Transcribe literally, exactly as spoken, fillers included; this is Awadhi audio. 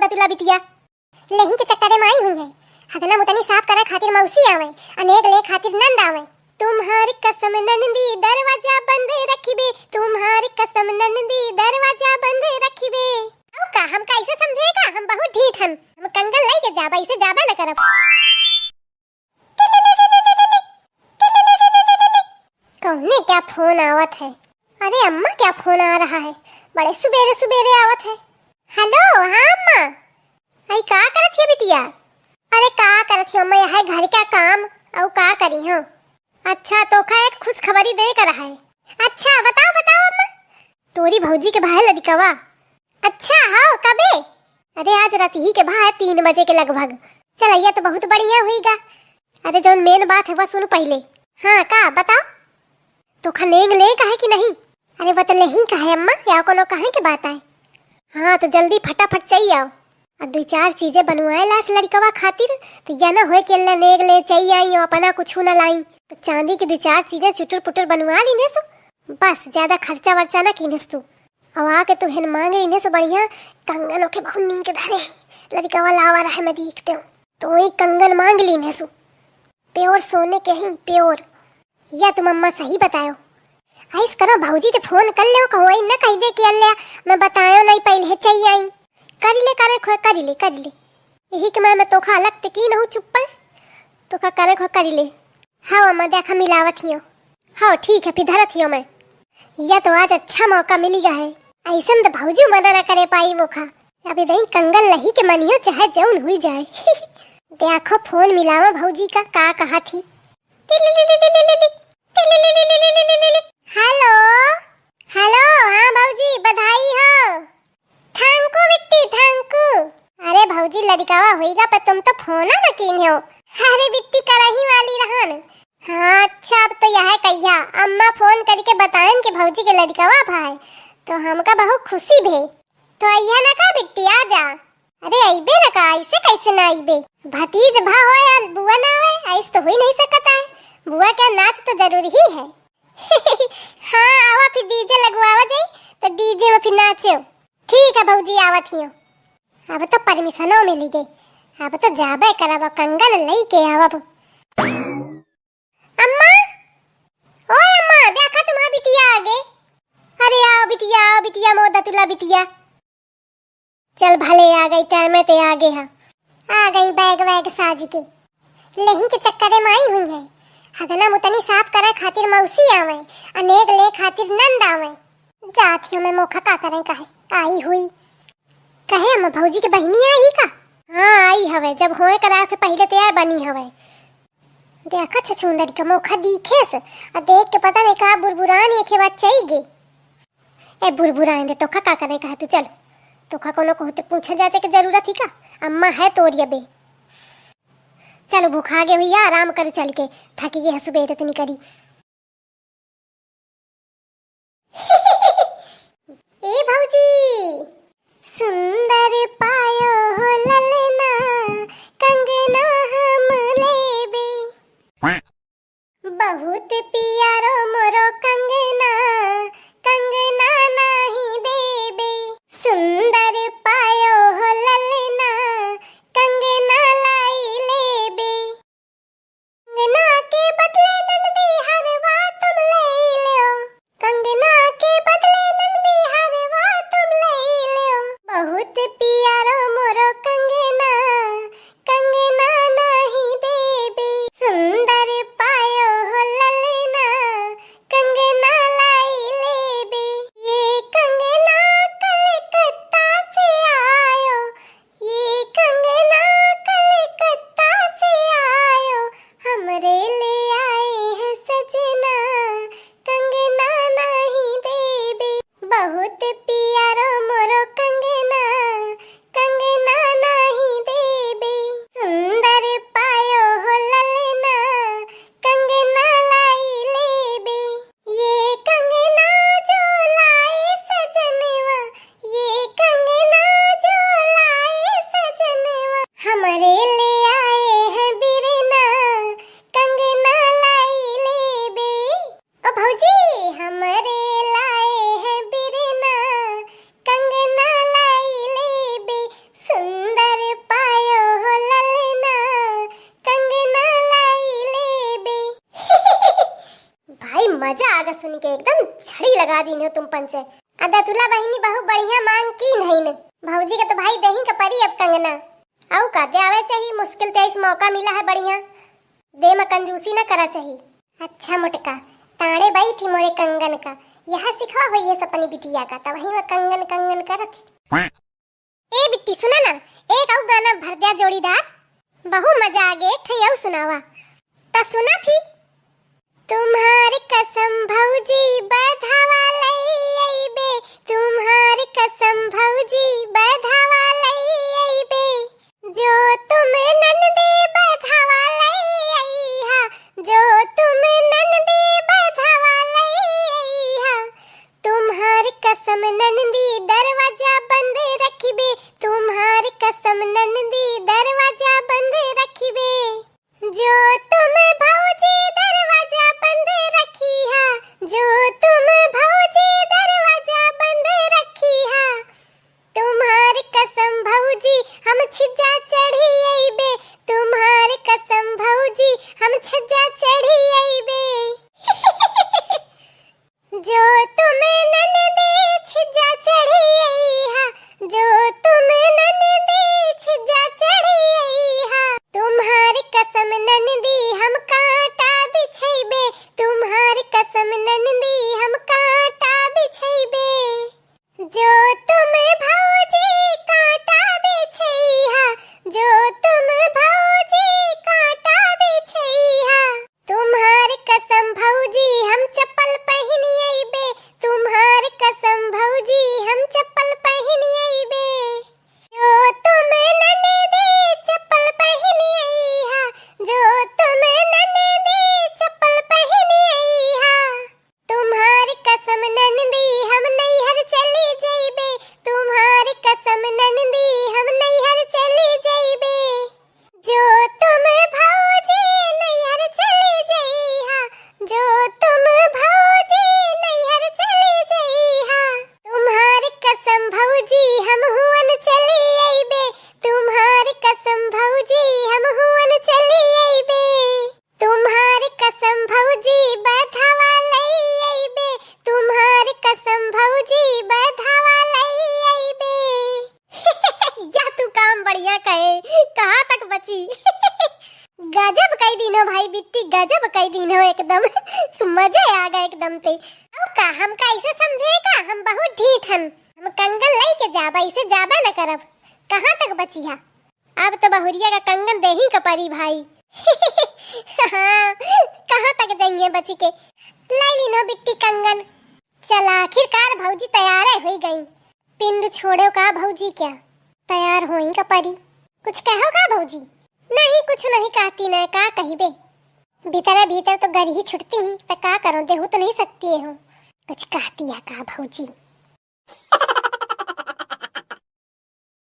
तुला बिटिया। लेही के चक्करे मा आई हुई है। हगना मुतनी साफ करे खातिर मौसी आवे, अनेग ले खातिर नंद आवे। तुम्हार कसम ननदी दरवाजा बंद रखिबे, तुम्हार कसम ननदी दरवाजा बंद रखिबे। अब का हम कैसे समझेगा, हम बहुत ढीठ हन। हम कंगन लेके जाबा, इसे जाबा न करब। कौने क्या फोन आवत है? अरे अम्मा क्या फोन आ रहा है, बड़े सुबेरे सुबेरे आवत है। हेलो, हाँ अम्मा। आई का करत है बिटिया? अरे का करत हो अम्मा, यह है घर का काम, अउ का करी हो। अच्छा, तोका एक खुशखबरी दे कर है। अच्छा बताओ बताओ अम्मा। तोरी भौजी के भाई लड़िकवा। अच्छा, हाँ, कबे? अरे, आज रात ही के भा है, तीन बजे के लगभग। चल, यह तो बहुत बढ़िया हुईगा। अरे, जौन मेन बात है, वह सुन पहले। हाँ, का बताओ? तोका नेग ले का है कि नहीं? अरे, वह तो नहीं का है अम्मा, या कोनो कहे के बात आए? हाँ, तो जल्दी फटाफट चली आओ। और दो चार चीजें बनवाए लास लड़िकवा खातिर, तो यह ना होए कि अल्लाह नेग ले चली आई और अपना कुछ ना लाई। तो चांदी की दो चार चीजें चुटुर पुटुर बनवा ली ने सो, बस ज्यादा खर्चा वर्चा ना कीनस तू। अउ आके तू हेन मांग लीने सो बढ़िया कंगन ओके बहुत नीक धरे है। लड़िकवा लावा रहे मैं देखते हूँ। तो वही कंगन मांग लीने सो। प्योर सोने के ही, प्योर। या तुम अम्मा सही बतायो। ऐस करो भौजी ते फोन कर ले, कहो आई ना कह दे कि अल्ले मैं बतायो नहीं पहले चई आई। कर ले करे खोए, कर ले, कर ले। यही के मैं, मैं तोखा अलग ते की नहु चुप्पल। तोखा करे खोए कर ले। हाँ अम्मा, देखा मिलावत हियो। हाँ, ठीक है, फिर धरत हियो मैं। या तो आज अच्छा मौका मिली गा है। ऐसन तो भौजी मना ना करे पाई मोखा। अब इधर कंगन लही के मनियो चाहे जौन हुई जाए। देखो फोन मिलावा भौजी का, का कहा थी। हेलो, हेलो, हाँ भौजी, बधाई हो। Thank you बिट्टी, thank you। अरे भौजी, लड़िकवा होइगा पर तुम तो फोन ना कीन हो। अरे बिट्टी करही वाली रहन। हाँ अच्छा, अब तो यह कहिया अम्मा फोन करके बताएन कि भौजी के लड़िकवा भाई, तो हमका बहुत खुशी भे। तो अइहा ना का बिट्टी, आ जा। अरे अइबे ना का, ऐसे कैसे ना अइबे? भतीज भा हो या बुआ ना हो, ऐसे तो हुई नहीं सकता है। बुआ का नाच तो जरूरी ही है। हाँ, आवा फिर डीजे लगवावा जाई, तो डीजे में फिर नाचो। ठीक है भौजी, आवत हियो। अब तो परमिशनो मिली गई, अब तो जाबे करब, कंगन लई के आवब। अम्मा, ओ अम्मा, देखा तुम्हार बिटिया आगे। अरे आओ बिटिया, आओ बिटिया, मोदा तुला बिटिया। चल भले आ गई, टाइम ते आगे हा। आ गई बैग वैग साज के। लेही के चक्करे में आई हुई है। हगना मुतनी साफ करे खातिर मौसी आवे, अनेग ले खातिर नंद आवे। जात हियो मैं मोखा का करें कहे आई हुई। कहे हम भौजी के बहिनी आई का? हाँ आई हवे, जब होए करा के पहले तैयार बनी हवे। देखा छछूंदरी का मोखा दीखेस, आ देख के पता नहीं का बुरबुरान एके बात चई गे। ए बुरबुरान दे, तोखा का करें कहे तू, चल। तोखा कोनो कहते पूछे जाचे के जरूरत ही का? अम्मा है तोरी अबे। चलो भूखा गे हुई, आराम कर चल के, थकी गे हसुबे इतनी करी। ए भौजी, सुंदर पायो हो ललना, कंगना हम लेबे। बहुत पियारो मोरो कंगना, कंगना नाही देबे। सुंदर पायो हो ललना, कंगना लाई लेबे। कंगना के बदले ननदी हरवा तुम ले लियो, कंगना के बदले ननदी हरवा तुम ले लियो। बहुत के एकदम छड़ी लगा दीन हो तुम पंचे। आ दतुला बहिनी बहुत बढ़िया मांग कीन हईन। भौजी के तो भाई देही के परी अब कंगना। अउ का द्यावे चाही, मुश्किल ते इस मौका मिला है बढ़िया। दे में कंजूसी न करा चाही। अच्छा मोटका, ताड़े बैठी मोरे कंगन का, यह सिखवा होई है सपनी बिटिया का, तब वही में कंगन कंगन करत ही। ए बिट्टी सुना ना, एक अउ गाना भर द्या जोड़ीदार, बहुत मजा आगे, एक ठे अउ सुनावा। त सुना फिर। तुम्हार कसम भौजी बधावा लई अइबे, तुम्हार कसम भौजी बधावा लई अइबे। जो तुम ननदी बधावा लई अइहा, जो तुम ननदी बधावा लई अइहा। तुम्हार कसम ननदी दरवाजा बंद रखिबे, तुम्हार कसम ननदी दरवाजा बंद रखिबे। जो तुम भौजी दरवाजा बंद रखिहा, जो तुम भौजी दरवाजा बंद रखिहा। तुम्हार कसम भौजी हम छिज्जा चढ़ी अइबे, तुम्हार कसम भौजी हम छिज्जा चढ़ी अइबे। जो तुम ननदी छिज्जा चढ़ी अइहा, जो तुम ननदी छिज्जा चढ़ी अइहा। तुम्हार कसम ननदी हम कांटा बिछइबे, तुम्हार कसम ननदी हम कांटा बिछइबे। जो तुम भौजी कांटा बिछइहा, जो तुम भौजी कांटा बिछइहा। तुम्हार कसम भौजी हम चप्पल पहिनी अइबे, तुम्हार कसम भौजी हम चप्पल पहिनी अइबे। जो तुम ननदी चप्पल पहिनी अइहा, जो तुम ननदी चप्पल पहिनी अइहा। तुम्हार कसम ननदी हम नैहर चली जइबे, तुम्हार कसम ननदी हम नैहर चली जइबे। जो तुम भौजी नैहर चली जइहा, जो तुम भौजी नैहर चली जइहा। तुम्हार कसम भौजी हम हुअन चली अइबे, तुम्हार कसम भौजी हम हुअन चली अइबे। तुम्हार कसम भौजी बधावा लई अइबे, तुम्हार कसम भौजी बधावा लई अइबे। या तू काम बढ़िया कहे, कहाँ तक बची? गजब कई दीन्हो भाई बिट्टी, गजब कई दीन्हो एकदम। मजे आ गए एकदम ते। अब का हम का ऐसे समझे का? हम बहुत ढीठ हन। हम कंगन लई के जाबा, ऐसे जाबा न करब। कहाँ तक बचिहा? अब तो बहुरिया का कंगन देही का परी भाई। हाँ, कहाँ तक जइहे बची के? लई लीन्हो बिट्टी कंगन। चला, आखिरकार भौजी तैयार होई गई। पिंड छोड़ो का भौजी क्या? तैयार होई का परी। कुछ कहो का भौजी? नहीं, कुछ नहीं कहती न, का कहिबे? भीतरे भीतर तो गर ही छुटती ही, त का करो, देहू तो नहीं सकती हो। कुछ कहती है का भौजी?